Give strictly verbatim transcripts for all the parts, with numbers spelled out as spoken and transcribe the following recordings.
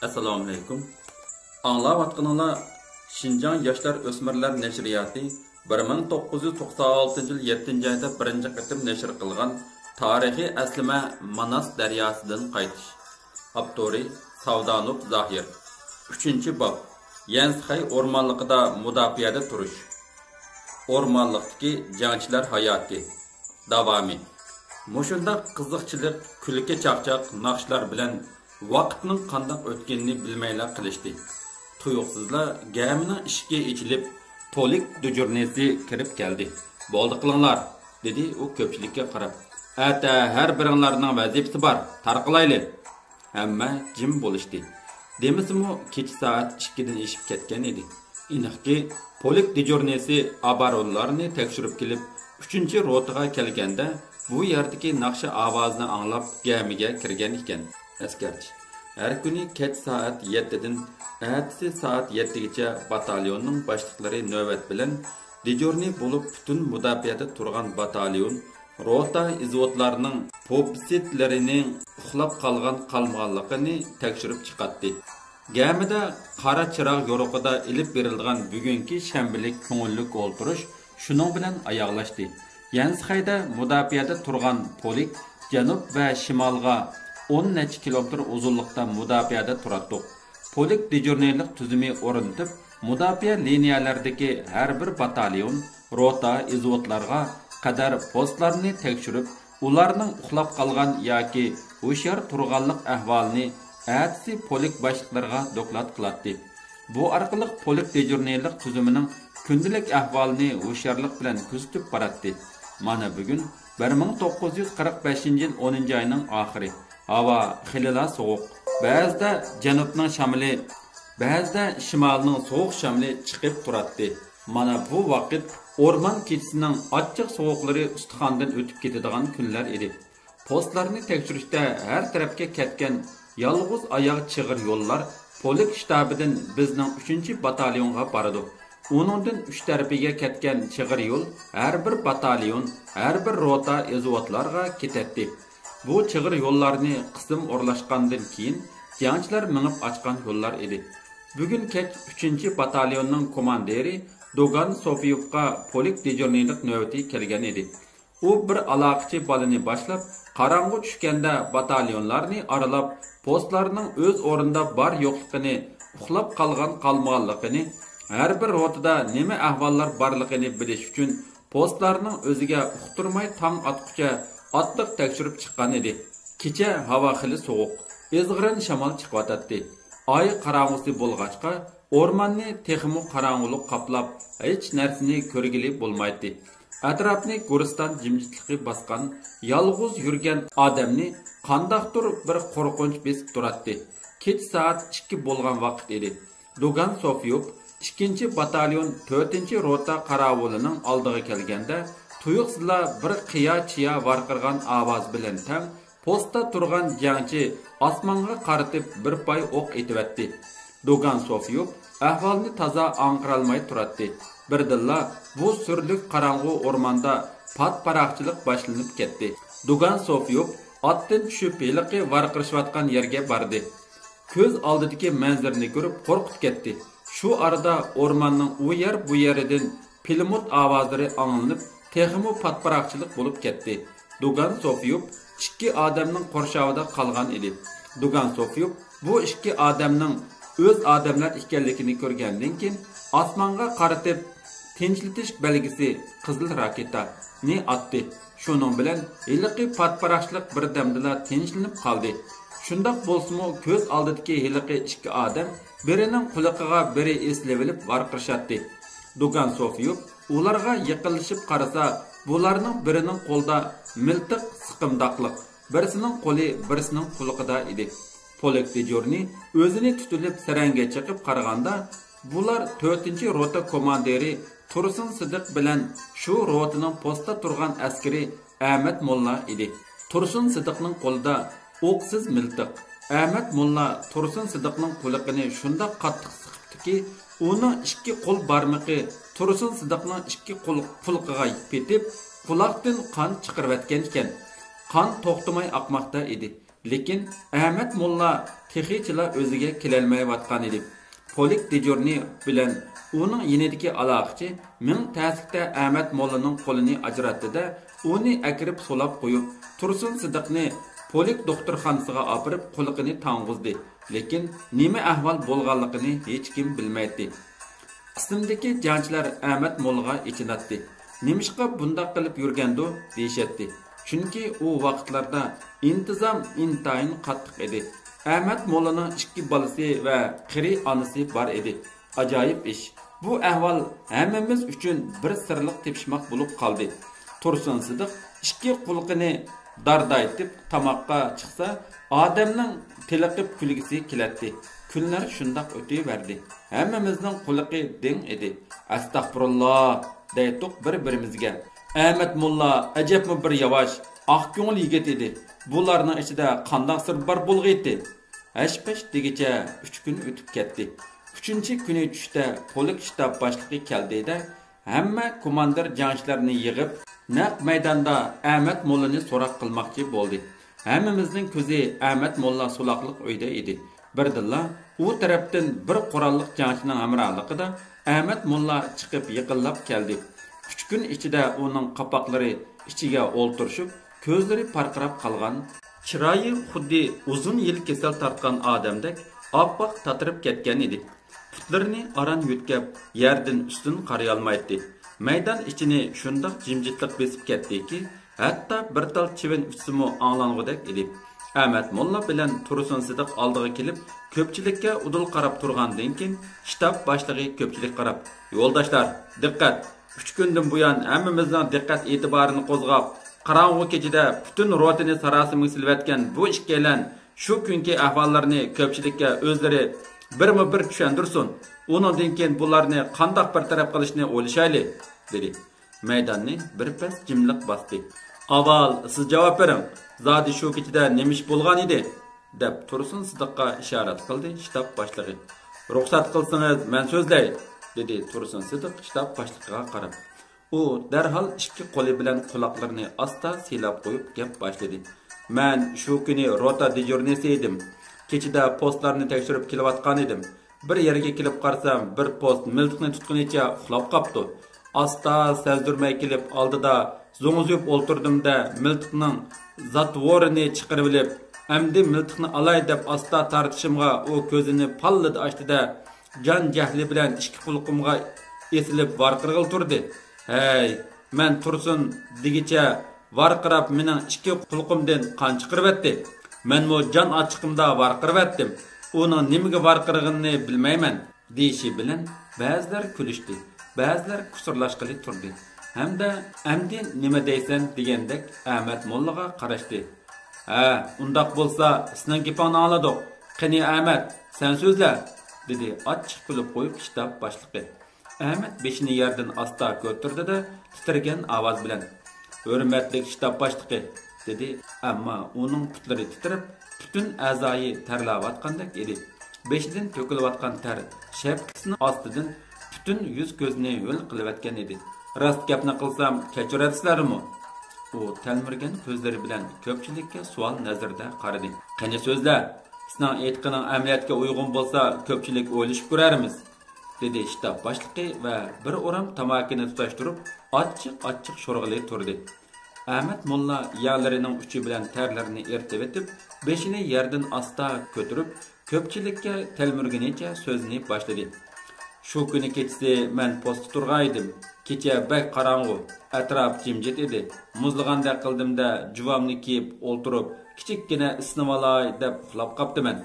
ئەسسالامۇئەلەيكۇم. ئاڭلاۋاتقىنىڭلار شىنجاڭ ياشلار ئۆسمۈرلەر نەشرىياتى بىر مىڭ توققۇز يۈز توقسان ئالتىنچى يىل يەتتىنچى ئايدا بىرىنچى قېتىم نەشر قىلغان تارىخىي ئەسلىمە ماناس دەرياسىدىن قايتىش. ئاپتورى ساۋدانوف زاھىر. ئۈچىنچى باب. يەنسخەي ئورمانلىقىدا مۇداپىئەدە تۇرۇش. ئورمانلىقتىكى جەڭچىلەر ھاياتى. داۋامى. مۇشۇنداق قىزىقچىلىق، كۈلكە-چاقچاق، ناخشىلار بىلەن ۋاقىتنىڭ قانداق ئۆتكىنىنى بىلمەيلا قېلىشتى. تۇيۇقسىزلا گەمىنىڭ ئىشىكى ئېچىلىپ، پولك دېژۇرنىسى كىرىپ كەلدى. «بولدى قىلىڭلار!» دېدى ئۇ كۆپچىلىككە قاراپ. «ئەتە ھەر بىرىڭلارنىڭ ۋەزىپىسى بار، تارقىلايلى!» ھەممە جىم بولۇشتى. دېمىسىمۇ، كېچە سائەت ئىككىدىن ئېشىپ كەتكەن ئىدى. ئېنىقكى، پولك دېژۇرنىسى ئابارونلارنى تەكشۈرۈپ كېلىپ، ئۈچىنچى روتىغا كەلگەندە، بۇ يەردىكى ناخشا ئاۋازىنى ئاڭلاپ، گەمىگە كىرگەن ئىكەن. ئەسكەرتىش: ھەر كۈنى كەچ سائەت يەتتىدىن ئەتىسى سائەت يەتتىگىچە باتاليوننىڭ باشلىقلىرى نۆۋەت بىلەن دېژۇرنىي بولۇپ، پۈتۈن مۇداپىئەدە تۇرغان باتاليون، روتا ئىزۋوتلارنىڭ پوپسىتلىرىنىڭ ئۇخلاپ قالغان-قالمىغانلىقىنى تەكشۈرۈپ چىقاتتى. گەمىدە قارا چىراغ يورۇقىدا ئېلىپ بېرىلىدىغان بۈگۈنكى شەنبىلىك كۆڭۈللۈك ئولتۇرۇش شۇنىڭ بىلەن ئاياغلاشتى. يەنسخەيدە مۇداپىئەدە تۇرغان پولك جەنۇب ۋە شىمالغا ئون نەچچە كىلومېتىر ئۇزۇنلۇقتا مۇداپىئەدە تۇراتتۇق. پولك دېژۇرنىيلىق تۈزۈمى ئورنىتىپ، مۇداپىئە لىنىيەلىرىدىكى ھەر بىر باتاليون، روتا، ئىزۋوتلارغا قەدەر پوستلارنى تەكشۈرۈپ، ئۇلارنىڭ ئۇخلاپ قالغان ياكى ھوشيار تۇرغانلىق ئەھۋالىنى ئەتىسى پولك باشلىقلىرىغا دوكلات قىلاتتى. بۇ ئارقىلىق پولك دېژۇرنىيلىق تۈزۈمىنىڭ كۈندىلىك ئەھۋالىنى ھوشيارلىق بىلەن كۆزىتىپ باراتتى. مانا بۈگۈن بىر مىڭ توققۇز يۈز قىرىق بەشىنچى يىل ئونىنچى ئاينىڭ ئاخىرى. ھاۋا خېلىلا سوغۇق. بەزىدە جەنۇبنىڭ شامىلى، بەزىدە شىمالنىڭ سوغۇق شامىلى چىقىپ تۇراتتى. مانا بۇ ۋاقىت ئورمان كېچىسىنىڭ ئاچچىق سوغۇقلىرى ئۇستىخاندىن ئۆتۈپ كېتىدىغان كۈنلەر ئىدى. پوستلارنى تەكشۈرۈشتە ھەر تەرەپكە كەتكەن يالغۇز ئاياغ چىغىر يوللار پولك شتابىدىن بىزنىڭ ئۈچىنچى باتاليونغا بارىدۇ. ئۇنىڭدىن ئۈچ تەرىپىگە كەتكەن چىغىر يول ھەر بىر باتاليون، ھەر بىر روتا ئىزۋوتلارغا كېتەتتى. بۇ چىغىر يوللارنى قىسىم ئورۇنلاشقاندىن كېيىن، جەڭچىلەر مېڭىپ ئاچقان يوللار ئىدى. بۈگۈن كەچ ئۈچىنچى باتاليوننىڭ كوماندىرى دوگان سوفىيوفقا پولك دېژۇرنىيلىق نۆۋىتى كەلگەن ئىدى. ئۇ بىر ئالاقىچى بالىنى باشلاپ، قاراڭغۇ چۈشكەندە باتاليونلارنى ئارىلاپ، پوستلارنىڭ ئۆز ئورنىدا بار-يوقلۇقىنى، ئۇخلاپ قالغان-قالمىغانلىقىنى، ھەر بىر روتىدا نېمە ئەھۋاللار بارلىقىنى بىلىش ئۈچۈن، پوستلارنىڭ ئۆزىگە ئۇقتۇرماي تاڭ ئاتقۇچە ئاتلىق تەكشۈرۈپ چىققان ئىدى. كېچە ھاۋا خېلى سوغۇق، ئىزغىرىن شامال چىقىۋاتاتتى. ئاي قاراڭغۇسى بولغاچقا، ئورماننى تېخىمۇ قاراڭغۇلۇق قاپلاپ، ھېچ نەرسىنى كۆرگىلى بولمايتتى. ئەتراپنى گورستان جىمجىتلىقى باسقان، يالغۇز يۈرگەن ئادەمنى قانداقتۇر بىر قورقۇنچ بېسىپ تۇراتتى. كېچە سائەت ئىككى بولغان ۋاقىت ئىدى. دوگان سوفيوف ئىككىنچى باتاليون تۆتىنچى روتا قاراۋۇلىنىڭ ئالدىغا كەلگەندە، تۇيۇقسىزلا بىر قىيا-چىيا ۋارقىرىغان ئاۋاز بىلەن تەڭ پوستتا تۇرغان جەڭچى ئاسمانغا قارىتىپ بىر پاي ئوق ئېتىۋەتتى. دوگان سوفيوف ئەھۋالنى تازا ئاڭقىرالماي تۇراتتى. بىردىنلا بۇ سۈرلۈك قاراڭغۇ ئورماندا پات-پاراقچىلىق باشلىنىپ كەتتى. دوگان سوفيوف ئاتتىن چۈشۈپ، ھېلىقى ۋارقىرىشىۋاتقان يەرگە باردى. كۆز ئالدىدىكى مەنزىرىنى كۆرۈپ قورقۇپ كەتتى. شۇ ئارىدا ئورماننىڭ ئۇ يەر بۇ يېرىدىن پىلىموت ئاۋازلىرى ئاڭلىنىپ، تېخىمۇ پاتپاراقچىلىق بولۇپ كەتتى. دوگان سوفيوف ئىككى ئادەمنىڭ قورشاۋىدا قالغان ئىدى. دوگان سوفيوف بۇ ئىككى ئادەمنىڭ ئۆز ئادەملەر ئىكەنلىكىنى كۆرگەندىن كېيىن، ئاسمانغا قارىتىپ تىنچلىتىش بەلگىسى، قىزىل راكېتانى ئاتتى. شۇنىڭ بىلەن ھېلىقى پاتپاراقچىلىق بىردەمدىلا تىنچلىنىپ قالدى. شۇنداق بولسىمۇ، كۆز ئالدىدىكى ھېلىقى ئىككى ئادەم بىرىنىڭ قۇلىقىغا بىرى ئېسىلىۋېلىپ ۋارقىرىشاتتى. دوگان سوفيوف ئۇلارغا يېقىنلىشىپ قارىسا، بۇلارنىڭ بىرىنىڭ قولىدا مىلتىق سىقىمداقلىق، بىرسىنىڭ قولى بىرسىنىڭ قۇلىقىدا ئىدى. پولك دېژۇرنىي ئۆزىنى تۇتۇۋېلىپ سەرەڭگە چېقىپ قارىغاندا، بۇلار تۆتىنچى روتا كوماندىرى تۇرسۇن سىدىق بىلەن شۇ روتىنىڭ پوستتا تۇرغان ئەسكىرى ئەمەت موللا ئىدى. تۇرسۇن سىدىقنىڭ قولىدا ئوقسىز مىلتىق. ئەمەت موللا تۇرسۇن سىدىقنىڭ قۇلىقىنى شۇنداق قاتتىق سىقىپتىكى، ئۇنىڭ ئىككى قول بارمىقى تۇرسۇن سىدىقنىڭ ئىككى قول پۇلىقىغا پېتىپ، قۇلاقتىن قان چىقىرىۋەتكەن ئىكەن. قان توختىماي ئاقماقتا ئىدى. لېكىن ئەمەت موللا تېخىچىلا ئۆزىگە كېلەلمەيۋاتقانىدى. پولك دېجۇرنىي بىلەن ئۇنىڭ يېنىدىكى ئالاقىچى مىڭ تەسلىكتە ئەمەت موللىنىڭ قولىنى ئاجراتتى-دە، ئۇنى ئەكىرىپ سولاپ قويۇپ، تۇرسۇن سىدىقنى پولك دوختۇرخانىسىغا ئاپىرىپ قۇلىقىنى تاڭغۇزدى. لېكىن نېمە ئەھۋال بولغانلىقىنى ھېچكىم بىلمەيتتى. قىسىمدىكى جەڭچىلەر ئەمەت موللىغا ئېچىناتتى. نېمىشقا بۇنداق قىلىپ يۈرگەندۇ؟ دېيىشەتتى. چۈنكى ئۇ ۋاقىتلاردا ئىنتىزام ئىنتايىن قاتتىق ئىدى. ئەمەت موللىنىڭ ئىككى بالىسى ۋە قېرى ئانىسى بار ئىدى. ئاجايىپ ئىش. بۇ ئەھۋال ھەممىمىز ئۈچۈن بىر سىرلىق تېپىشماق بولۇپ قالدى. تۇرسۇن سىدىق ئىككى قۇلىقىنى داردايتىپ تاماققا چىقسا، ئادەمنىڭ تېلىقىپ كۈلگۈسى كېلەتتى. كۈنلەر شۇنداق ئۆتۈۋەردى. ھەممىمىزنىڭ قۇلىقى دىڭ ئىدى. ئەستەغپۇرۇللا! دەيتتۇق بىر-بىرىمىزگە. ئەمەت موللا ئەجەبمۇ بىر ياۋاش، ئاق كۆڭۈل يىگىت ئىدى. بۇلارنىڭ ئىچىدە قانداق سىر بار بولغىيتى؟ ھەش-پەش دېگۈچە ئۈچ كۈن ئۆتۈپ كەتتى. ئۈچىنچى كۈنى چۈشتە پولك شتاب باشلىقى كەلدى-دە، ھەممە كوماندىر جەڭچىلەرنى يىغىپ، نەق مەيداندا ئەمەت موللىنى سوراق قىلماقچى بولدى. ھەممىمىزنىڭ كۆزى ئەمەت موللا سولاقلىق ئۆيدە ئىدى. بىردىنلا ئۇ تەرەپتىن بىر قوراللىق جەڭچىنىڭ ھەمراھلىقىدا ئەمەت موللا چىقىپ يېقىنلاپ كەلدى. ئۈچ كۈن ئىچىدە ئۇنىڭ قاپاقلىرى ئىچىگە ئولتۇرۇشۇپ، كۆزلىرى پارقىراپ قالغان. چىرايى خۇددى ئۇزۇن يىل كېسەل تارتقان ئادەمدەك ئاپئاق تاتىرىپ كەتكەن ئىدى. پۇتلىرىنى ئاران يۆتكەپ، يەردىن ئۈستۈن قارىيالمايتتى. مەيدان ئىچىنى شۇنداق جىمجىتلىق بېسىپ كەتتىكى، ھەتتا بىر تال چىۋىن ئۇچسىمۇ ئاڭلانغۇدەك ئىدى. ئەمەت موللا بىلەن تۇرسۇن سىدىق ئالدىغا كېلىپ، كۆپچىلىككە ئۇدۇل قاراپ تۇرغاندىن كېيىن، شتاب باشلىقى كۆپچىلىككە قاراپ، يولداشلار، دىققەت! ئۈچ كۈندىن بۇيان ھەممىمىزنىڭ دىققەت ئېتىبارىنى قوزغاپ، قاراڭغۇ كېچىدە پۈتۈن روتىنى ساراسىمىگە سېلىۋەتكەن بۇ ئىككىيلەن شۇ كۈنكى ئەھۋاللىرىنى كۆپچىلىككە ئۆزلىرى بىرمۇ بىر چۈشەندۈرسۇن. ئۇنىڭدىن كېيىن بۇلارنى قانداق بىر تەرەپ قىلىشنى ئويلىشايلى، دېدى. مەيداننى بىر پەس جىملىق باستى. ئاۋۋال سىز جاۋاب بېرىڭ، زادى شۇ كېچىدە نېمە ئىش بولغان ئىدى؟ دەپ تۇرسۇن سىدىققا ئىشارەت قىلدى شتاب باشلىقى. رۇخسەت قىلسىڭىز، مەن سۆزلەي، دېدى تۇرسۇن سىدىق شتاب باشلىقىغا قاراپ. ئۇ دەرھال ئىككى قولى بىلەن قۇلاقلىرىنى ئاستا سىيلاپ قويۇپ گەپ باشلىدى. مەن شۇ كۈنى روتا دېجۇرنىسى ئىدىم. كېچىدە پوستلارنى تەكشۈرۈپ كېلىۋاتقان ئىدىم. بىر يەرگە كېلىپ قارىسام، بىر پوست مىلتىقنى تۇتقىنىچە ئۇخلاپ قاپتۇ. ئاستا سەزدۈرمەي كېلىپ ئالدىدا زوڭزىيىپ ئولتۇردۇم-دە، مىلتىقنىڭ زاتۋورىنى چىقىرىۋېلىپ، ئەمدى مىلتىقنى ئالاي دەپ ئاستا تارتىشىمغا، ئۇ كۆزىنى پاللىدە ئاچتى-دە، جان جەھلى بىلەن ئىككى قۇلىقىمغا ئېسىلىپ ۋارقىرىغىلى تۇردى. ھەي، مەن تۇرسۇن دېگۈچە ۋارقىراپ مېنىڭ ئىككى قۇلىقىمدىن قان چىقىرىۋەتتى. مەنمۇ جان ئاچچىقىمدا ۋارقىرىۋەتتىم. ئۇنىڭ نېمىگە ۋارقىرىغىنىنى بىلمەيمەن. دېيىشى بىلەن بەزىلەر كۈلۈشتى، بەزىلەر كۇسۇرلاشقىلى تۇردى ھەمدە ئەمدى نېمە دەيسەن دېگەندەك ئەمەت موللىغا قاراشتى. ھە، ئۇنداق بولسا سېنىڭ گېپىڭنى ئاڭلىدۇق. قېنى ئەمەت، سەن سۆزلە، دېدى ئاچچىق كۈلۈپ قويۇپ شتاب باشلىقى. ئەمەت بېشىنى يەردىن ئاستا كۆتۈردى-دە، تىترىگەن ئاۋاز بىلەن، ھۆرمەتلىك شتاب باشلىقى، دېدى، ئەمما ئۇنىڭ پۇتلىرى تىترەپ، پۈتۈن ئەزايى تەرلەۋاتقاندەك ئىدى. بېشىدىن تۆكۈلۈۋاتقان تەر شەپكىسىنىڭ ئاستىدىن پۈتۈن يۈز-كۆزىنى ھۆل قىلىۋەتكەن ئىدى. راست گەپنى قىلسام، كەچۈرەرسىلەرمۇ؟ ئۇ تەلمۈرگەن كۆزلىرى بىلەن كۆپچىلىككە سوئال نەزىرىدە قارىدى. قېنى سۆزلە! سېنىڭ ئېيتقىنىڭ ئەمەلىيەتكە ئۇيغۇن بولسا، كۆپچىلىك ئويلىشىپ كۆرەرمىز، دېدى شتاب باشلىقى ۋە بىر ئورام تاماكىنى تۇتاشتۇرۇپ، ئاچچىق-ئاچچىق شورىغىلى تۇردى. ئەمەت موللا يەلىرىنىڭ ئۇچى بىلەن تەرلىرىنى ئېرىتىۋېتىپ، بېشىنى يەردىن ئاستا كۆتۈرۈپ، كۆپچىلىككە تەلمۈرگىنىچە سۆزىنى باشلىدى. شۇ كۈنى كېچىسى مەن پوستتا تۇرغان ئىدىم. كېچە بەك قاراڭغۇ، ئەتراپ جىمجىت ئىدى. مۇزلىغاندەك قىلدىم-دە، جۇۋامنى كىيىپ ئولتۇرۇپ، كىچىككىنە ئىسسىنىۋالاي دەپ ئۇخلاپ قاپتىمەن.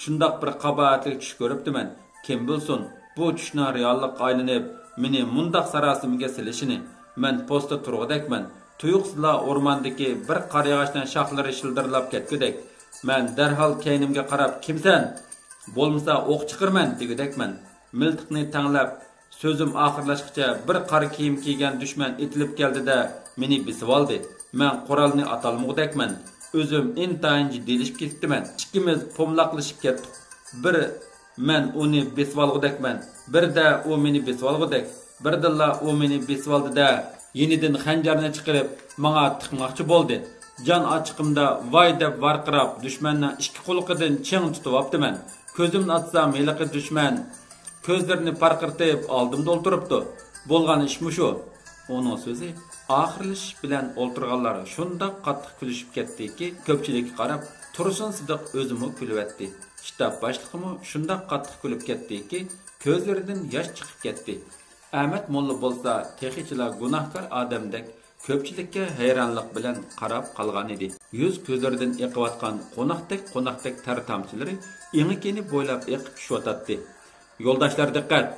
شۇنداق بىر قاباھەتلىك چۈش كۆرۈپتىمەن. كىم بىلسۇن، بۇ چۈشنىڭ رېئاللىققا ئايلىنىپ، مېنى مۇنداق ساراسىمىگە سېلىشىنى. مەن پوستتا تۇرغۇدەكمەن. تۇيۇقسىزلا ئورماندىكى بىر قارىياغاچنىڭ شاخلىرى شىلدىرلاپ كەتكۈدەك. مەن دەرھال كەينىمگە قاراپ، كىمسەن؟ بولمىسا ئوق چىقىرىمەن دېگۈدەكمەن. مىلتىقنى تەڭلەپ، سۆزۈم ئاخىرلاشقىچە بىر قارا كىيىم كىيگەن دۈشمەن ئېتىلىپ كەلدى-دە، مېنى بېسىۋالدى. مەن قورالنى ئاتالمىغۇدەكمەن. ئۆزۈم ئىنتايىن جىددىيلىشىپ كېتىپتىمەن. ئىككىمىز پوملاقلىشىپ كەتتۇق. بىر مەن ئۇنى بېسىۋالغۇدەكمەن، بىردە ئۇ مېنى بېسىۋالغۇدەك. بىردىنلا ئۇ مېنى بېسىۋالدى-دە، يېنىدىن خەنجەرنى چىقىرىپ، ماڭا تىقماقچى بولدى. جان ئاچچىقىمدا ۋاي دەپ ۋارقىراپ، دۈشمەننىڭ ئىككى قۇلىقىدىن چىڭ تۇتۇۋاپتىمەن. كۆزۈمنى ئاچسام، ھېلىقى دۈشمەن كۆزلىرىنى پارقىرىتىپ ئالدىمدا ئولتۇرۇپتۇ. بولغان ئىش مۇشۇ. ئۇنىڭ سۆزى ئاخىرلىشىش بىلەن ئولتۇرغانلار شۇنداق قاتتىق كۈلۈشۈپ كەتتىكى، كۆپچىلىككە قاراپ تۇرسۇن سىدىق ئۆزىمۇ كۈلۈۋەتتى. شتاب باشلىقىمۇ شۇنداق قاتتىق كۈلۈپ كەتتىكى، كۆزلىرىدىن ياش چىقىپ كەتتى. ئەمەت موللا بولسا تېخىچىلا گۇناھكار ئادەمدەك كۆپچىلىككە ھەيرانلىق بىلەن قاراپ قالغانىدى. يۈز كۆزلىرىدىن ئېقىۋاتقان قوناقتەك، قوناقتەك تەر تامچىلىرى ئېڭىكىنى بويلاپ ئېقىپ چۈشۈۋاتاتتى. يولداشلار دىققەت!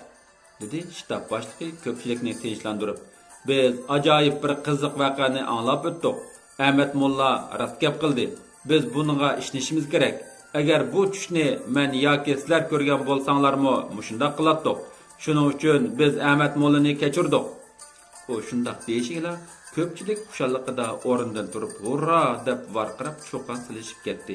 دېدى شتاب باشلىقى كۆپچىلىكنى تىنچلاندۇرۇپ. بىز ئاجايىپ بىر قىزىق ۋەقەنى ئاڭلاپ ئۆتتۇق. ئەمەت موللا راست گەپ قىلدى. بىز بۇنىڭغا ئىشىنىشىمىز كېرەك. ئەگەر بۇ چۈشنى مەن ياكى سىلەر كۆرگەن بولساڭلارمۇ مۇشۇنداق قىلاتتۇق. شۇنىڭ ئۈچۈن بىز ئەمەت موللىنى كەچۈردۇق. ئۇ شۇنداق دېيىشىگىلا كۆپچىلىك خۇشاللىقىدا ئورنىدىن تۇرۇپ، ھۇررا دەپ ۋارقىراپ چۇقان سېلىشىپ كەتتى.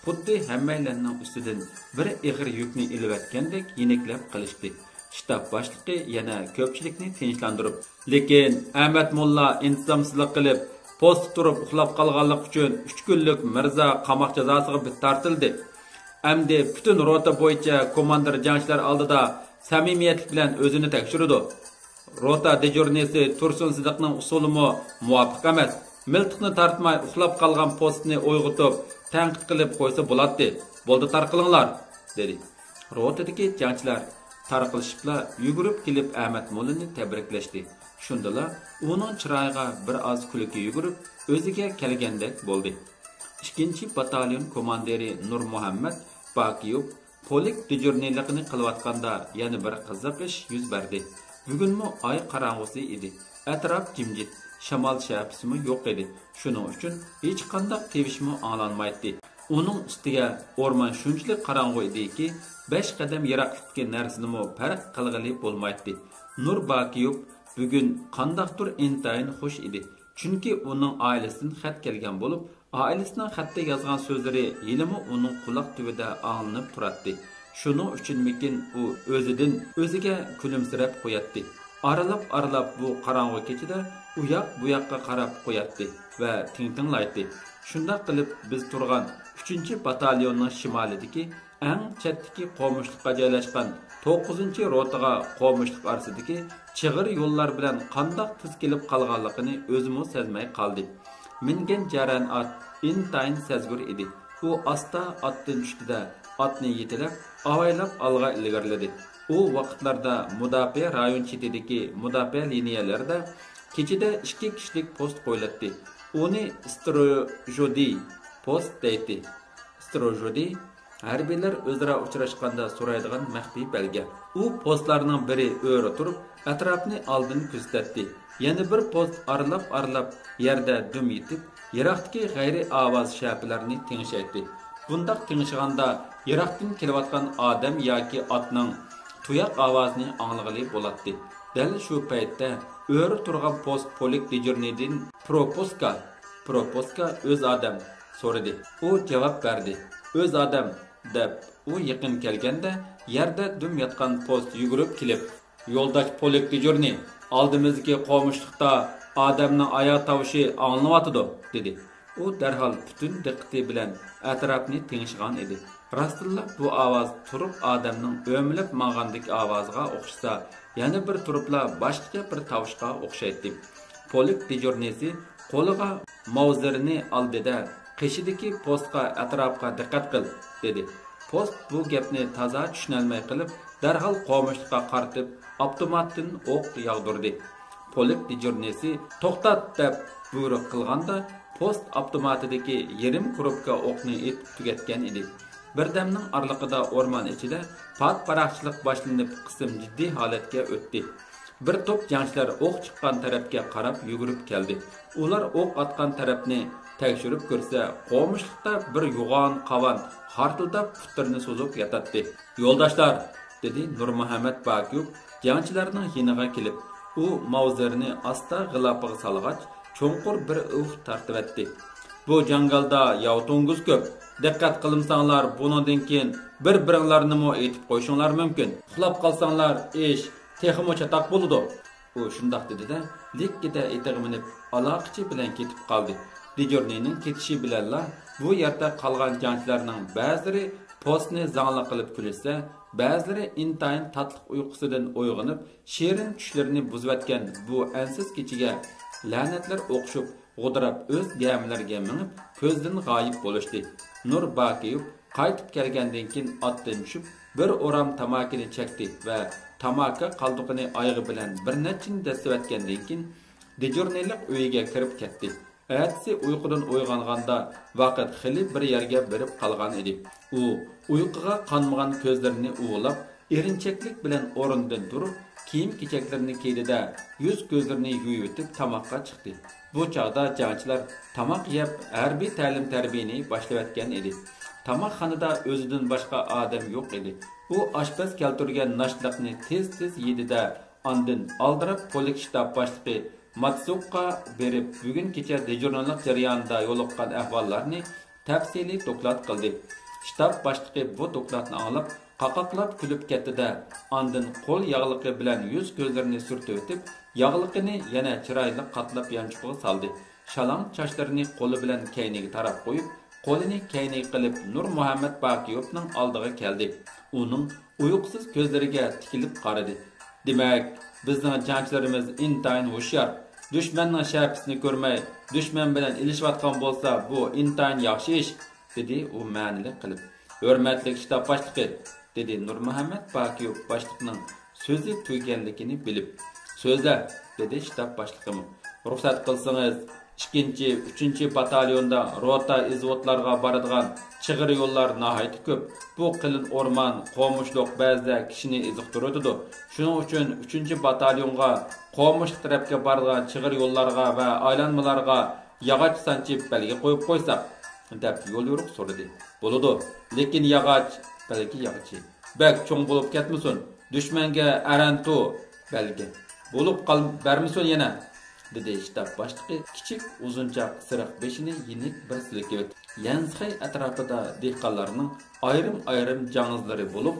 خۇددى ھەممەيلەننىڭ ئۈستىدىن بىر ئېغىر يۈكنى ئېلىۋەتكەندەك يېنىكلەپ قېلىشتى. شتاب باشلىقى يەنە كۆپچىلىكنى تىنچلاندۇرۇپ، لېكىن ئەمەت موللا ئىنتىزامسىزلىق قىلىپ، پوستتا تۇرۇپ ئۇخلاپ قالغانلىقى ئۈچۈن ئۈچ كۈنلۈك مىرزا قاماق جازاسىغا بىت تارتىلدى. ئەمدى پۈتۈن روتا بويىچە كوماندىر جەڭچىلەر ئالدىدا سەمىمىيەتلىك بىلەن ئۆزىنى تەكشۈرىدۇ. روتا دېجۇرنىسى تۇرسۇن سىدىقنىڭ ئۇسۇلىمۇ مۇۋاپىق ئەمەس. مىلتىقنى تارتماي ئۇخلاپ قالغان پوستنى ئويغىتىپ، تەنقىد قىلىپ قويسا بولاتتى. بولدى، تارقىلىڭلار، دېدى. روتىدىكى جەڭچىلەر تارقىلىشىپلا يۈگۈرۈپ كېلىپ ئەمەت موللىنى تەبرىكلەشتى. شۇندىلا ئۇنىڭ چىرايىغا بىر ئاز كۈلكە يۈگۈرۈپ، ئۆزىگە كەلگەندەك بولدى. ئىككىنچى باتاليون كوماندىرى نۇرمۇھەممەت باكىيوف پولك دېجۇرنىلىقىنى قىلىۋاتقاندا يەنە بىر قىزىق ئىش يۈز بەردى. بۈگۈنمۇ ئاي قاراڭغۇسى ئىدى. ئەتراپ جىمجىت، شامال شەپىسىمۇ يوق ئىدى. شۇنىڭ ئۈچۈن ھېچقانداق تىۋىشمۇ ئاڭلانمايتتى. ئۇنىڭ ئۈستىگە ئورمان شۇنچىلىك قاراڭغۇ ئىدىكى، بەش قەدەم يىراقلىقتىكى نەرسىنىمۇ پەرق قىلغىلى بولمايتتى. نۇر باكىيوف بۈگۈن قانداقتۇر ئىنتايىن خۇش ئىدى. چۈنكى ئۇنىڭ ئائىلىسىدىن خەت كەلگەن بولۇپ، ئائىلىسىنىڭ خەتتە يازغان سۆزلىرى ھېلىمۇ ئۇنىڭ قۇلاق تۈۋىدە ئاڭلىنىپ تۇراتتى. شۇنىڭ ئۈچۈنمىكىن ئۇ ئۆزىدىن ئۆزىگە كۈلۈمسىرەپ قوياتتى. ئارىلاپ-ئارىلاپ بۇ قاراڭغۇ كېچىدە ئۇياق-بۇياققا قاراپ قوياتتى ۋە تىڭتىڭلايتتى. شۇنداق قىلىپ بىز تۇرغان ئۈچىنچى باتاليوننىڭ شىمالىدىكى ئەڭ چەتتىكى قومۇشلۇققا جايلاشقان توققۇزىنچى روتىغا قومۇشلۇق ئارىسىدىكى چىغىر يوللار بىلەن قانداق تېز كېلىپ قالغانلىقىنى ئۆزىمۇ سەزمەي قالدى. مىنگەن جەرەن ئات ئىنتايىن سەزگۈر ئىدى. ئۇ ئاستا ئاتتىن چۈشتى-دە، ئاتنى يېتىلەپ، ئاۋايلاپ ئالغا ئىلگىرىلىدى. ئۇ ۋاقىتلاردا مۇداپىئە رايون چېتىدىكى مۇداپىئە لىنىيەلىرىدە كېچىدە ئىككى كىشىلىك پوست قويۇلاتتى. ئۇنى ستروژودىي پوست دەيتتى. ستروژودىي ھەربىيلەر ئۆزئارا ئۇچراشقاندا سورايدىغان مەخپىي بەلگە. ئۇ پوستلارنىڭ بىرى ئۆرە تۇرۇپ، ئەتراپنى ئالدىن كۆزىتەتتى. يەنە بىر پوست ئارىلاپ-ئارىلاپ يەردە دۈم يېتىپ، يىراقتىكى غەيرىي ئاۋاز شەپىلەرنى تىڭشەيتتى. بۇنداق تىڭشىغاندا، يىراقتىن كېلىۋاتقان ئادەم ياكى ئاتنىڭ تۇياق ئاۋازىنى ئاڭلىغىلى بولاتتى. دەل شۇ پەيتتە ئۆرە تۇرغان پوست پولك دېجۇرنىيدىن پروپوسكا، پروپوسكا ئۆز ئادەم؟ سورىدى. ئۇ جاۋاب بەردى. ئۆز ئادەم، دەپ ئۇ يېقىن كەلگەندە، يەردە دۈم ياتقان پوست يۈگۈرۈپ كېلىپ، يولداش پولك دېجۇرنىي، ئالدىمىزدىكى قومۇشلۇقتا ئادەمنىڭ ئاياغ تاۋۇشى ئاڭلىنىۋاتىدۇ، دېدى. ئۇ دەرھال پۈتۈن دىققىتى بىلەن ئەتراپنى تىڭشىغان ئىدى. راستتىنلا بۇ ئاۋاز تۇرۇپ ئادەمنىڭ ئۆمىلەپ ماڭغاندىكى ئاۋازىغا ئوخشىسا، يەنە بىر تۇرۇپلا باشقىچە بىر تاۋۇشقا ئوخشايتتى. پولك دېجۇرنىيسى قولىغا ماۋزېرىنى ئالدى-دە، قېشىدىكى پوستقا، ئەتراپقا دىققەت قىل، دېدى. پوست بۇ گەپنى تازا چۈشىنەلمەي قېلىپ، دەرھال قومۇشلۇققا قارىتىپ ئاپتوماتتىن ئوق ياغدۇردى. پولك دېجۇرنىسى توختات دەپ بۇيرۇق قىلغاندا، پوست ئاپتوماتىدىكى يېرىم كۇرۇپكا ئوقنى ئېتىپ تۈگەتكەن ئىدى. بىردەمنىڭ ئارىلىقىدا ئورمان ئىچىدە پات-پاراقچىلىق باشلىنىپ، قىسىم جىددىي ھالەتكە ئۆتتى. بىر توپ جەڭچىلەر ئوق چىققان تەرەپكە قاراپ يۈگۈرۈپ كەلدى. ئۇلار ئوق ئاتقان تەرەپنى تەكشۈرۈپ كۆرسە، قومۇشلۇقتا بىر يوغان قاۋان خارتىلداپ پۇتلىرىنى سوزۇپ ياتاتتى. يولداشلار، دېدى نۇرمۇھەممەت باكىيوف جەڭچىلەرنىڭ يېنىغا كېلىپ. ئۇ ماۋزېرنى ئاستا غىلاپىغا سالغاچ، چوڭقۇر بىر ئۇھ تارتىۋەتتى. بۇ جاڭگالدا ياۋا توڭگۇز كۆپ. دىققەت قىلمىساڭلار، بۇنىڭدىن كېيىن بىر-بىرىڭلارنىمۇ ئېتىپ قويۇشۇڭلار مۇمكىن. ئۇخلاپ قالساڭلار، ئىش تېخىمۇ چاتاق بولىدۇ. ئۇ شۇنداق دېدى-دە، لىككىدە ئېتىغا مىنىپ، ئالاقىچى بىلەن كېتىپ قالدى. دېجۇرنىينىڭ كېتىشى بىلەنلا بۇ يەردە قالغان جەڭچىلەرنىڭ بەزىلىرى پوستنى زاڭلىق قىلىپ كۈلۈشسە، بەزىلىرى ئىنتايىن تاتلىق ئۇيقۇسىدىن ئويغىنىپ، شېرىن چۈشلىرىنى بۇزۇۋەتكەن بۇ ئەنسىز كېچىگە لەنەتلەر ئوقۇشۇپ، غودىراپ ئۆز گەمىلىرىگە مېڭىپ، كۆزدىن غايىب بولۇشتى. نۇر باكىيوف قايتىپ كەلگەندىن كېيىن ئاتتىن چۈشۈپ، بىر ئورام تاماكىنى چەكتى ۋە تاماكا قالدۇقىنى ئايىغى بىلەن بىر نەچچىنى دەسسىۋەتكەندىن كېيىن، دېجۇرنىيلىق ئۆيىگە كىرىپ كەتتى. ئەتىسى ئۇيقۇدىن ئويغانغاندا، ۋاقىت خېلى بىر يەرگە بېرىپ قالغان ئىدى. ئۇ ئۇيقۇغا قانمىغان كۆزلىرىنى ئۇۋىلاپ، ئېرىنچەكلىك بىلەن ئورنىدىن تۇرۇپ، كىيىم-كېچەكلىرىنى كىيدى-دە، يۈز-كۆزلىرىنى يۇيۇۋېتىپ تاماققا چىقتى. بۇ چاغدا جەڭچىلەر تاماق يەپ، ھەربىي تەلىم-تەربىيەنى باشلىۋەتكەن ئىدى. تاماقخانىدا ئۆزىدىن باشقا ئادەم يوق ئىدى. ئۇ ئاشپەز كەلتۈرگەن ناشتىلىقنى تېز-تېز يېدى-دە، ئاندىن ئالدىراپ پولك شتاب باشلىقى ماتسۇكقا بېرىپ، بۈگۈن كېچە دېجۇرنىلىق جەريانىدا يولۇققان ئەھۋاللارنى تەپسىلىي دوكلات قىلدى. شتاب باشلىقى بۇ دوكلاتنى ئاڭلاپ، قاقاقلاپ كۈلۈپ كەتتى-دە، ئاندىن قول ياغلىقى بىلەن يۈز-كۆزلىرىنى سۈرتۈۋېتىپ، ياغلىقىنى يەنە چىرايلىق قاتلاپ يانچۇقىغا سالدى. شالاڭ چاچلىرىنى قولى بىلەن كەينىگە تاراپ قويۇپ، قولىنى كەينىگە قىلىپ، نۇر مۇھەممەد باكىيوفنىڭ ئالدىغا كەلدى. ئۇنىڭ ئۇيقۇسىز كۆزلىرىگە تىكىلىپ قارىدى. دېمەك، بىزنىڭ جەڭچىلىرىمىز ئىنتايىن ھوشيار. دۈشمەننىڭ شەپىسىنى كۆرمەي، دۈشمەن بىلەن ئېلىشىۋاتقان بولسا، بۇ ئىنتايىن ياخشى ئىش، دېدى ئۇ مەنىلىك قىلىپ. ھۆرمەتلىك شتاب باشلىقى، دېدى نۇرمۇھەممەت باكىيوف باشلىقنىڭ سۆزى تۈگىگەنلىكىنى بىلىپ. سۆزلە، دېدى شتاب باشلىقىمۇ. رۇخسەت قىلسىڭىز، ئىككىنچى، ئۈچىنچى باتاليوندا روتا ئىزۋوتلارغا بارىدىغان چىغىر يوللار ناھايىتى كۆپ. بۇ قېلىن ئورمان، قومۇشلۇق بەزىدە كىشىنى ئېزىقتۇرۇۋېتىدۇ. شۇنىڭ ئۈچۈن ئۈچىنچى باتاليونغا قومۇشلۇق تەرەپكە بارىدىغان چىغىر يوللارغا ۋە ئايلانمىلارغا ياغاچ سانچىپ بەلگە قويۇپ قويساق، دەپ يوليورۇق سورىدى. بولىدۇ، لېكىن ياغاچ، بەلگە ياغىچى، بەك چوڭ بولۇپ كەتمىسۇن، دۈشمەنگە ئەرەنتۇ، بەلگە بولۇپ قال-، بەرمىسۇن يەنە، دېدى شتاب باشلىقى كىچىك ئۇزۇنچاق سېرىق بېشىنى يېنىك بىر سىلكىۋېتىپ. يەنسخەي ئەتراپىدا دېھقانلارنىڭ ئايرىم-ئايرىم جاڭزىلىرى بولۇپ،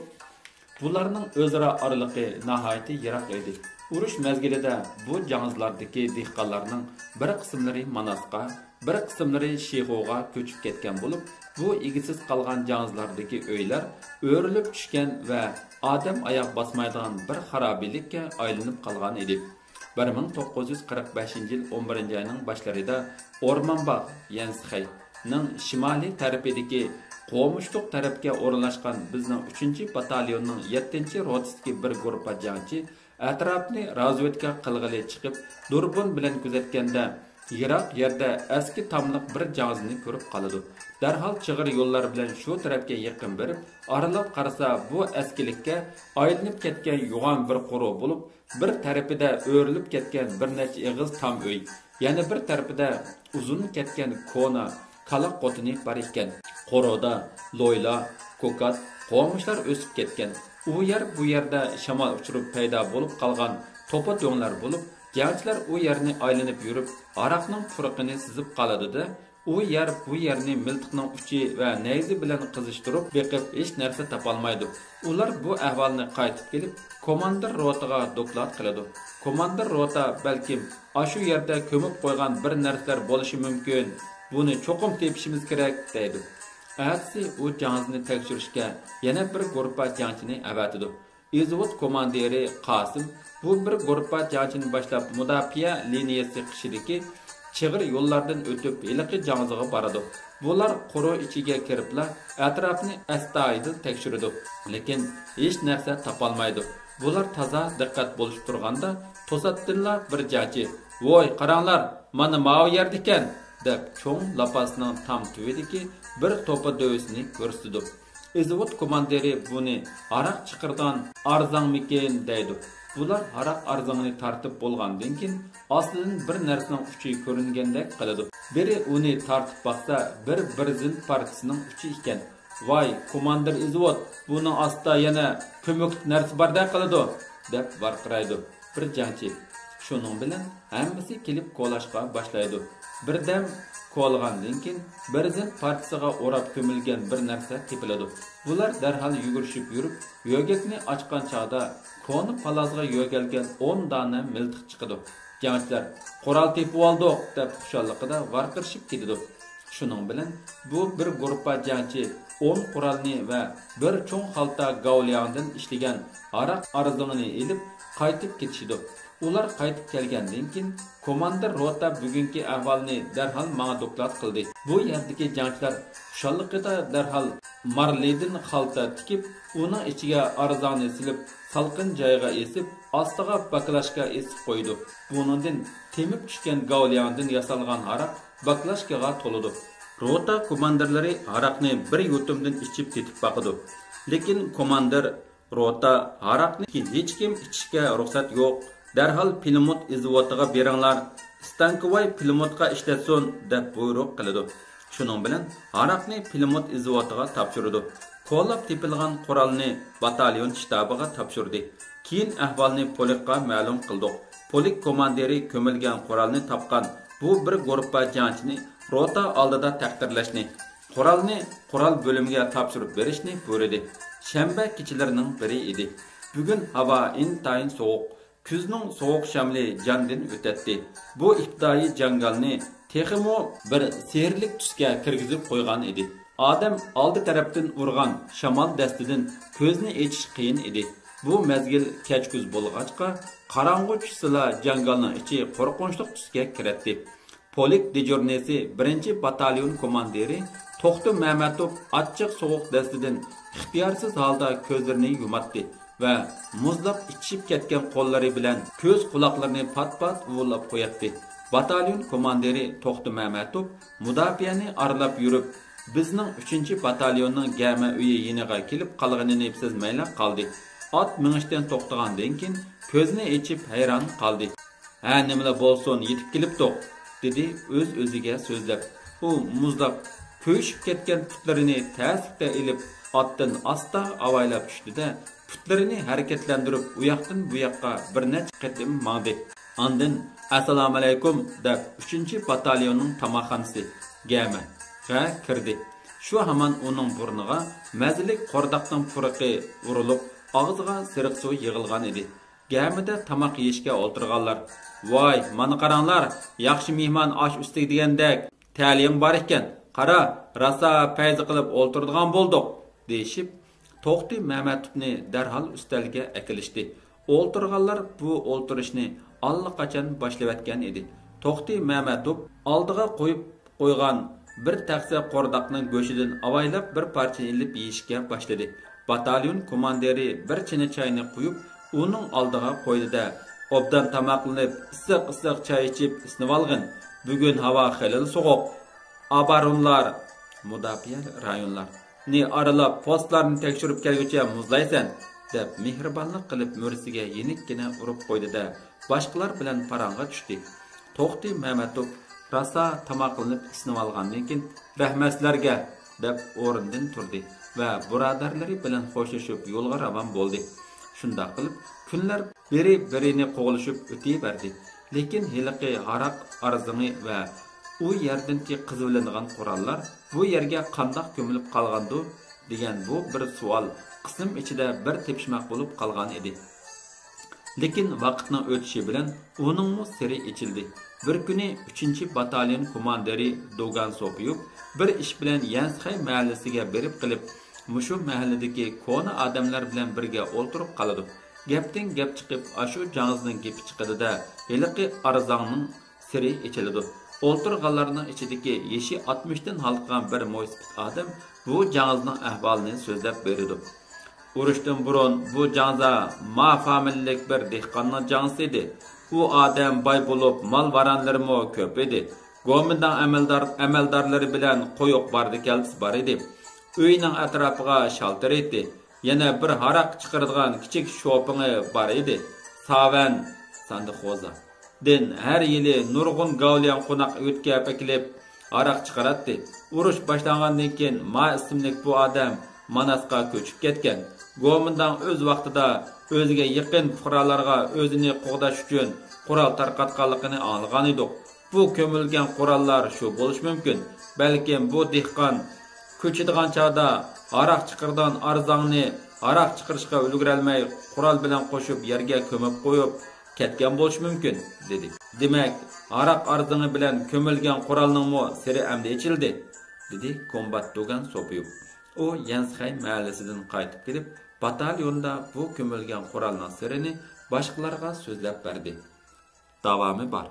بۇلارنىڭ ئۆزئارا ئارىلىقى ناھايىتى يىراق ئىدى. ئۇرۇش مەزگىلىدە بۇ جاڭزىلاردىكى دېھقانلارنىڭ بىر قىسىملىرى ماناسقا، بىر قىسىملىرى شىخۇغا كۆچۈپ كەتكەن بولۇپ، بۇ ئىگىسىز قالغان جاڭزىلاردىكى ئۆيلەر ئۆرۈلۈپ چۈشكەن ۋە ئادەم ئاياغ باسمايدىغان بىر خارابىلىككە ئايلىنىپ قالغان ئىدى. بىر مىڭ توققۇز يۈز قىرىق بەشىنچى يىل ئون بىرىنچى ئاينىڭ باشلىرىدا ئورمان باغ، يەنسخەينىڭ شىمالىي تەرىپىدىكى قومۇشلۇق تەرەپكە ئورۇنلاشقان بىزنىڭ ئۈچىنچى باتاليوننىڭ يەتتىنچى روتىسىدىكى بىر گۇرۇپپا جەڭچى ئەتراپنى رازۋېدكا قىلغىلى چىقىپ، دۇربۇن بىلەن كۆزەتكەندە، يىراق يەردە ئەسكى تاملىق بىر جاڭزىنى كۆرۈپ قالىدۇ. دەرھال چىغىر يوللار بىلەن شۇ تەرەپكە يېقىن بېرىپ، ئارىلاپ قارىسا، بۇ ئەسكىلىككە ئايلىنىپ كەتكەن يوغان بىر قورۇ بولۇپ، بىر تەرىپىدە ئۆرۈلۈپ كەتكەن بىر نەچچە ئېغىز تام ئۆي، يەنە بىر تەرىپىدە ئۇزۇن كەتكەن كونا كالا قوتىنى بار ئىكەن. قورۇدا لويلا، كوكات، قومۇشلار ئۆسۈپ كەتكەن. ئۇ يەر بۇ يەردە شامال ئۇچۇرۇپ پەيدا بولۇپ قالغان توپا دۆڭلەر بولۇپ، جەڭچىلەر ئۇ يەرنى ئايلىنىپ يۈرۈپ، ھاراقنىڭ پۇرىقىنى سىزىپ قالىدۇ-دە، ئۇ يەر بۇ يەرنى مىلتىقنىڭ ئۇچى ۋە نەيزە بىلەن قىزىشتۇرۇپ بېقىپ، ھېچ نەرسە تاپالمايدۇ. ئۇلار بۇ ئەھۋالنى قايتىپ كېلىپ، كوماندىر روتىغا دوكلات قىلىدۇ. كوماندىر روتا بەلكىم ئاشۇ يەردە كۆمۈپ قويغان بىر نەرسىلەر بولۇشى مۇمكىن، بۇنى چوقۇم تېپىشىمىز كېرەك، دەيدۇ. ئەتىسى ئۇ جاڭزىنى تەكشۈرۈشكە يەنە بىر گۇرۇپپا جەڭچىنى ئەۋەتىدۇ. ئىزۋوت كوماندىرى قاسىم بۇ بىر گۇرۇپپا جەڭچىنى باشلاپ، مۇداپىئە لىنىيەسى قېشىدىكى چىغىر يوللاردىن ئۆتۈپ، ھېلىقى جاڭزىغا بارىدۇ. بۇلار قورۇ ئىچىگە كىرىپلا، ئەتراپنى ئەستايىدىل تەكشۈرىدۇ، لېكىن ھېچ نەرسە تاپالمايدۇ. بۇلار تازا دىققەت بولۇشۇپ تۇرغاندا، توساتتىنلا بىر جەڭچى، ۋوي، قاراڭلار، مانا ماۋۇ يەردىكەن، دەپ، چوڭ لاپاسنىڭ تام تۈۋىدىكى بىر توپا دۆۋىسىنى كۆرسىتىدۇ. ئىزۋوت كوماندىرى بۇنى ھاراق چىقىرىدىغان ئارزاڭمىكىن دەيدۇ. بۇلار ھاراق ئارزىڭىنى تارتىپ بولغاندىن كېيىن، ئاستىدىن بىر نەرسىنىڭ ئۇچى كۆرۈنگەندەك قىلىدۇ. بىرى ئۇنى تارتىپ باقسا، بىر بىرزىنت پارچىسىنىڭ ئۇچى ئىكەن. ۋاي، كوماندىر ئىزۋوت، بۇنىڭ ئاستىدا يەنە كۆمۈكلۈك نەرسە باردەك قىلىدۇ، دەپ ۋارقىرايدۇ. بىر جەڭچى. شۇنىڭ بىلەن ھەممىسى كېلىپ كولاشقا باشلايدۇ. بىردەم كولىغاندىن كېيىن، بىرزىنت پارچىسىغا ئوراپ كۆمۈلگەن بىر نەرسە تېپىلىدۇ. بۇلار دەرھال يۈگۈرۈشۈپ يۈرۈپ، يۆگەكنى ئاچقان چاغدا، كونا پالازغا يۆگەلگەن ئون دانە مىلتىق چىقىدۇ. جەڭچىلەر «قورال تېپىۋالدۇق» دەپ خۇشاللىقىدا ۋارقىرىشىپ كېتىدۇ. شۇنىڭ بىلەن بۇ بىر گۇرۇپپا جەڭچى ئون قورالنى ۋە بىر چوڭ خالتا گاۋلياڭدىن ئىشلىگەن ھاراق ئارزىڭىنى ئېلىپ قايتىپ كېتىشىدۇ. ئۇلار قايتىپ كەلگەندىن كېيىن، كوماندىر روتا بۈگۈنكى ئەھۋالنى دەرھال ماڭا دوكلات قىلدى. بۇ يەردىكى جەڭچىلەر خۇشاللىقىدا دەرھال مارلىدىن خالتا تىكىپ، ئۇنىڭ ئىچىگە ئارزاڭنى سېلىپ، سالقىن جايغا ئېسىپ، ئاستىغا باكلاشكا ئېسىپ قويىدۇ. بۇنىڭدىن تېمىپ چۈشكەن گاۋلياڭدىن ياسالغان ھاراق باكلاشكىغا تولىدۇ. روتا كوماندىرلىرى ھاراقنى بىر يۇتۇمدىن ئىچىپ تېتىپ باقىدۇ. لېكىن كوماندىر روتا ھاراقنى ھېچكىم ئىچىشكە رۇخسەت يوق، دەرھال پىلىموت ئىزۋوتىغا بېرىڭلار، ستانكىۋاي پىلىموتقا ئىشلەتسۇن، دەپ بۇيرۇق قىلىدۇ. شۇنىڭ بىلەن ھاراقنى پىلىموت ئىزۋوتىغا تاپشۇرىدۇ. كولاپ تېپىلغان قورالنى باتاليون شتابىغا تاپشۇردى. كېيىن ئەھۋالنى پولكقا مەلۇم قىلدۇق. پولك كوماندىرى كۆمۈلگەن قورالنى تاپقان بۇ بىر گۇرۇپپا جەڭچىنى روتا ئالدىدا تەقدىرلەشنى، قورالنى قورال بۆلۈمىگە تاپشۇرۇپ بېرىشنى بۇيرۇدى. شەنبە كېچىلىرىنىڭ بىرى ئىدى. بۈگۈن ھاۋا ئىنتايىن سوغۇق. كۈزنىڭ سوغۇق شامىلى جاندىن ئۆتەتتى. بۇ ئىپتىدائىي جاڭگالنى تېخىمۇ بىر سېرىلىك تۈسكە كىرگۈزۈپ قويغان ئىدى. ئادەم ئالدى تەرەپتىن ئۇرغان شامال دەستىدىن كۆزنى ئېچىش قىيىن ئىدى. بۇ مەزگىل كەچ كۈز بولغاچقا، قاراڭغۇ چۈشسىلا جاڭگالنىڭ ئىچى قورقۇنچلۇق تۈسكە كىرەتتى. پولك دېژۇرنىسى بىرىنچى باتاليون كوماندىرى توختى مەمەتوف ئاچچىق سوغۇق دەستىدىن ئىختىيارسىز ھالدا كۆزلىرىنى يۇماتتى ۋە مۇزلاپ ئىچىشىپ كەتكەن قوللىرى بىلەن كۆز قۇلاقلىرىنى پات-پات ئۇۋۇلاپ قوياتتى. باتاليون كوماندىرى توختى مەمەتوف مۇداپىئەنى ئارىلاپ يۈرۈپ، بىزنىڭ ئۈچىنچى باتاليوننىڭ گەمە ئۆيى يېنىغا كېلىپ قالغىنىنى سەزمەيلا قالدى. ئات مېڭىشتىن توختىغاندىن كېيىن، كۆزىنى ئېچىپ ھەيران قالدى. ھە، نېمىلا بولسۇن، يېتىپ كېلىپتۇق، دېدى ئۆز-ئۆزىگە سۆزلەپ. ئۇ مۇزلاپ، كۆيۈشۈپ كەتكەن پۇتلىرىنى تەسلىكتە ئېلىپ، ئاتتىن ئاستا ئاۋايلاپ چۈشتى-دە، پۇتلىرىنى ھەرىكەتلەندۈرۈپ، ئۇياقتىن بۇياققا بىر نەچچە قېتىم ماڭدى. ئاندىن، «ئەسسالامۇئەلەيكۇم» دەپ، ئۈچىنچى باتاليوننىڭ تاماقخانىسى، گەمە، غا كىردى. شۇ ھامان ئۇنىڭ بۇرنىغا مەززىلىك قورداقنىڭ پۇرىقى ئۇرۇلۇپ، ئاغزىغا سېرىق سۇ يىغىلغان ئىدى. گەمىدە تاماق يېيىشكە ئولتۇرغانلار، «ۋاي، مانا قاراڭلار، ياخشى مېھمان ئاش ئۈستىگە دېگەندەك تەلىيىڭ بار ئىكەن، قارا، راسا پەيزى قىلىپ ئولتۇرىدىغان بولدۇق» دېيىشىپ، توختى مەمەتوپنى دەرھال ئۈستەلگە ئەكېلىشتى. ئولتۇرغانلار بۇ ئولتۇرۇشنى ئاللىقاچان باشلىۋەتكەن ئىدى. توختى مەمەتوپ ئالدىغا قويۇپ قويغان بىر تەخسە قورداقنىڭ گۆشىدىن ئاۋايلاپ بىر پارچىنى ئېلىپ يېيىشكە باشلىدى. باتاليون كوماندىرى بىر چىنە چاينى قۇيۇپ، ئۇنىڭ ئالدىغا قويدى-دە، «ئوبدان تاماقلىنىپ، ئىسسىق-ئىسسىق چاي ئىچىپ ئېسىنىۋالغىن. بۈگۈن ھاۋا خېلىلا سوغۇق. ئابارونلار، مۇداپىئە رايونلار، نى ئارىلاپ، پوستلارنى تەكشۈرۈپ كەلگۈچە مۇزلايسەن» دەپ، مېھرىبانلىق قىلىپ مۈرىسىگە يېنىككىنە ئۇرۇپ قويدى-دە، باشقىلار بىلەن پاراڭغا چۈشتى. توختى مەمەتوف راسا تاماقلىنىپ ئېسىنىۋالغاندىن كېيىن، «رەھمەت سىلەرگە» دەپ ئورنىدىن تۇردى ۋە بۇرادەرلىرى بىلەن خوشلىشىپ يولغا راۋان بولدى. شۇنداق قىلىپ، كۈنلەر بىرى-بىرىنى قوغلىشىپ ئۆتۈۋەردى. لېكىن ھېلىقى ھاراق ئارزىڭى ۋە ئۇ يەردىنكى قېزىۋېلىنغان قوراللار بۇ يەرگە قانداق كۆمۈلۈپ قالغاندۇ دېگەن بۇ بىر سوئال قىسىم ئىچىدە بىر تېپىشماق بولۇپ قالغان ئىدى. لېكىن ۋاقىتنىڭ ئۆتۈشى بىلەن ئۇنىڭمۇ سىرى ئېچىلدى. بىر كۈنى ئۈچىنچى باتاليون كوماندىرى دوگان سوپىيوف بىر ئىش بىلەن يەنسىخەي مەھەللىسىگە بېرىپ قېلىپ، مۇشۇ مەھەللىدىكى كونا ئادەملەر بىلەن بىرگە ئولتۇرۇپ قالىدۇ. گەپتىن گەپ چىقىپ، ئاشۇ جاڭزىنىڭ گېپى چىقىدۇ-دە، ھېلىقى ئارزاڭنىڭ سىرى ئېچىلىدۇ. ئولتۇرغانلارنىڭ ئىچىدىكى يېشى ئاتمىشتىن ھالقىغان بىر مويسىپىت ئادەم بۇ جاڭزىنىڭ ئەھۋالىنى سۆزلەپ بېرىدۇ. ئۇرۇشتىن بۇرۇن بۇ جاڭزا ما فامىلىلىك بىر دېھقاننىڭ جاڭزىسى ئىدى. ئۇ ئادەم باي بولۇپ، مال-ۋارانلىرىمۇ كۆپ ئىدى. گومىنداڭ ئەمەلدار-، ئەمەلدارلىرى بىلەن قويۇق باردى-كەلدىسى بار ئىدى. ئۆيىنىڭ ئەتراپىغا شال تېرىيتتى. يەنە بىر ھاراق چىقىرىدىغان كىچىك شوپىڭى بار ئىدى. ساۋەن، ساندىخوزا دىن ھەر يىلى نۇرغۇن گاۋلياڭ قوناق ئۆتكەپ ئەكېلىپ، ھاراق چىقىراتتى. ئۇرۇش باشلانغاندىن كېيىن، ما ئىسىملىك بۇ ئادەم ماناسقا كۆچۈپ كەتكەن. گومىنداڭ ئۆز ۋاقتىدا ئۆزىگە يېقىن پۇقرالارغا ئۆزىنى قوغداش ئۈچۈن قورال تارقاتقانلىقىنى ئاڭلىغانىدۇق. بۇ كۆمۈلگەن قوراللار شۇ بولۇشى مۇمكىن. بەلكىم بۇ دېھقان كۆچىدىغان چاغدا ھاراق چىقىرىدىغان ئارزاڭنى ھاراق چىقىرىشقا ئۈلگۈرەلمەي، قورال بىلەن قوشۇپ يەرگە كۆمۈپ قويۇپ كەتكەن بولۇشى مۇمكىن، دېدى. دېمەك، ھاراق ئارزىڭى بىلەن كۆمۈلگەن قورالنىڭمۇ سىرى ئەمدى ئېچىلدى، دېدى كومبات دوگان سوپىيۇپ. ئۇ يەنسىخەي مەھەللىسىدىن قايتىپ كېلىپ، باتاليوندا بۇ كۆمۈلگەن قورالنىڭ سىرىنى باشقىلارغا سۆزلەپ بەردى. داۋامى بار.